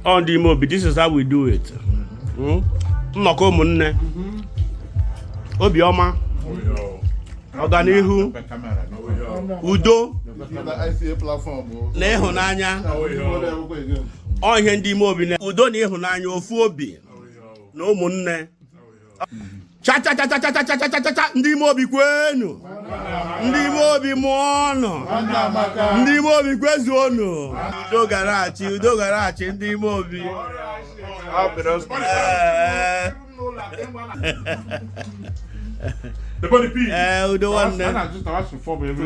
Ọ ndị Ime Obi, this is how we do it. Nnọkọ ụmụnne, obiọma, ọganihu, udo na ịhụnanya. Ọ ihe ndị Ime Obi na udo na ịhụnanya, ofu obi na ụmụnne. Cha cha cha cha cha cha cha cha cha cha. Ndị Ime Obi kwenu, ndị Ime Obi mụọnụ, ndị Ime Obi kwezuonụ. Udo gara achị, udo gara achị, ndị Ime Obi. Ee. Ee, udo nwanne,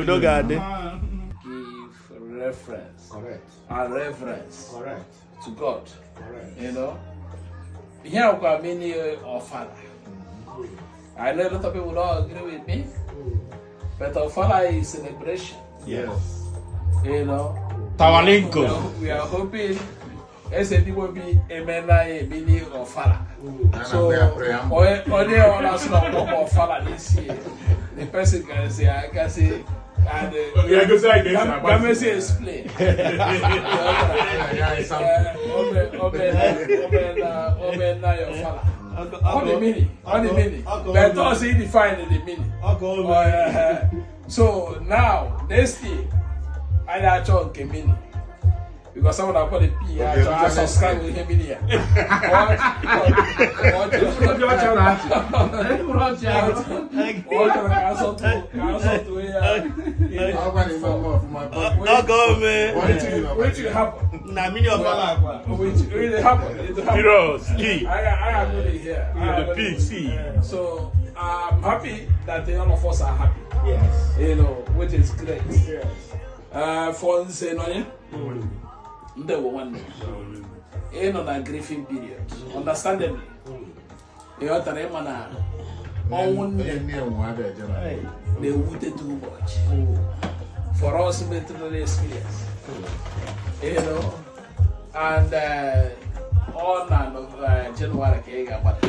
udo ga-adị. Give reference Correct. and reverence Correct. to God. Correct. Here we are many Ofala. I know a lot of people don't agree with me, but Ofala is celebration. Yes. Tawalinko. We are hoping SAD will be emena a mini Ofala. So, only on us not Ofala this year. The person can say, I can say, and Yeah, go say I can say. Come and say explain. Obe na your father. All the meaning, all the meaning. But also he define the meaning. So now, next year, I achọ nke mini. Because someone I put the P, I Okay, I subscribe with him in here. Ọkọ ome. Which will happen. Na mini Ofala akwa. Which will happen. It will happen. Piroski. I am really here. I am The really P C. So I'm happy that all of us are happy. Yes. Which is great. Yes. For Nze Nonye, ndewo nwanne. Ị nọ na grieving period. Understandably. Ị ghọtara, ịma na ọnwụ nne na-ewute too much. For us metụtara experience. And ọ na January ka ị ga-agbada.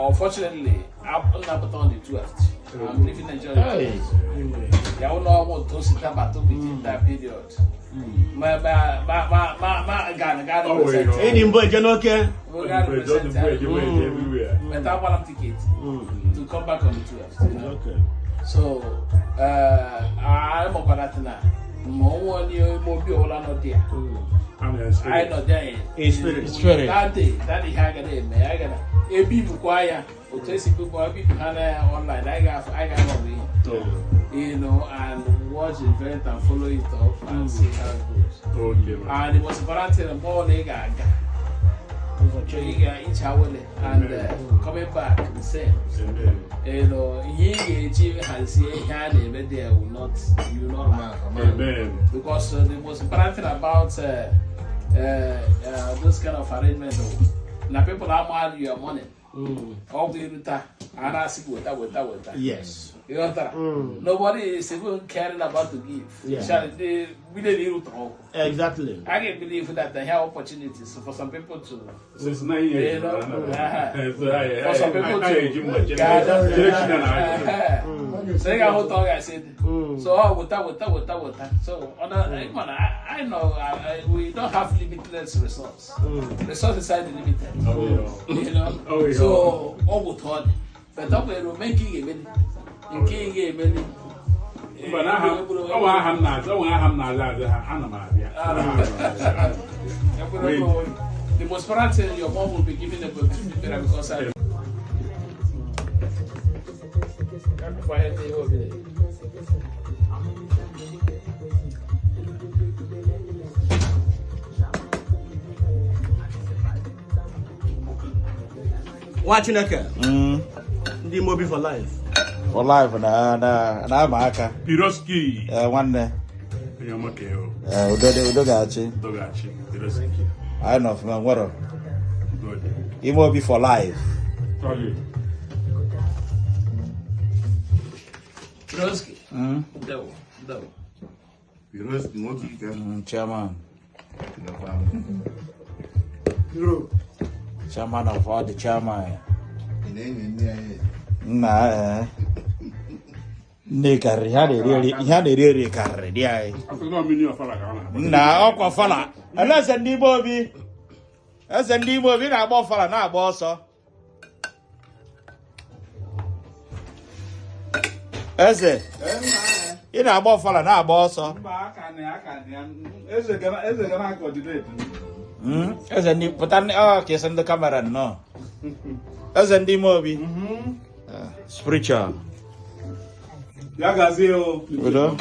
Unfortunately, I'm not on the 12th. I'm leaving Nigeria on the 12th. Ya ụlọ ọgwụ otu o si dabata within that period. Ma ma ma ma ma ma ga ga Oh, wait, represent. Enyi mbụ eje n'oke. We ga represent. Everywhere. But I want ticket to come back on the 12th. Okay. So, I'm about that now. Ma ọnwụ onye ime obi ọbụla nọ there. Anyị nọ there In spirit. Spirit. That day ha gara eme, anyị gara ebibukwa ya otu esi bibụ ebibu ha na online, anyị ga-anọ ihe and watch the event and follow it up and see how it goes. Okay, man. And the most important thing, mgbe ọbụla ị ga-aga, ị ga-iche awele and coming back the same. Amen. Ihe ị ga-eji hazie ihe a na-eme there will not, you will not lack. Amen. Because the most important thing about those kind of arrangement, na people ama your money. Ọ bụ iruta a na-asị gị weta, weta, weta. Yes. You ghọtara? Nobody is even caring about to give. Yeah. They really irutara ọgwụ. Exactly. I can believe that they have opportunities for some people to Since 9 years. So I, For some people to gather. So ị ga-ahụ ọ ga-esi dị. So ọ weta, weta, weta, weta. So ọ na ịma na I know we don't have limitless resource. Resources are limited. Oh, yeah. So ọ bụ ọ dị. But ọ bụ ome nke ị ga-emeli. Nke ị ga-emeli. Mba, na aha ọ bụ aha m na-aza, ọ bụ aha m na-aza aza ha, ana m abịa. The most important thing, your mom will be giving a because I Before I head over there. Nwa Chineke. Ndị Ime Obi for life. For life na ama aka. Piroski. Ee, nwanne. Onye ọma ka ịhụ. Ee, udo dị, udo ga-achị. Dọghachi. Piroski. Anyị nọ ọfụma nwere. Good. Ime Obi for life. Sorry. Piroski. Ndewo. Ndewo. Chairman. Chairman of all the chairman. Nna ee. Nne karịrị, ihe a na-eri eri, ihe a na-eri eri karịrị dị anyị. Asị na mmiri ọfala ka ọ na-agba. Nna ọkwa ọfala. Ele eze ndị ime obi. Eze ndị ime obi na-agba ọfala na-agba ọsọ. Eze, ị na-agba ọfala na-agba ọsọ. Mba, aka na ya, aka na ya. Eze ga na eze ga na-coordinate. Eze ndị pụta ọ ka esi ndị camera nnọọ. Eze ndị ime obi. Ah, spiritual. Ya gazie o. Udo.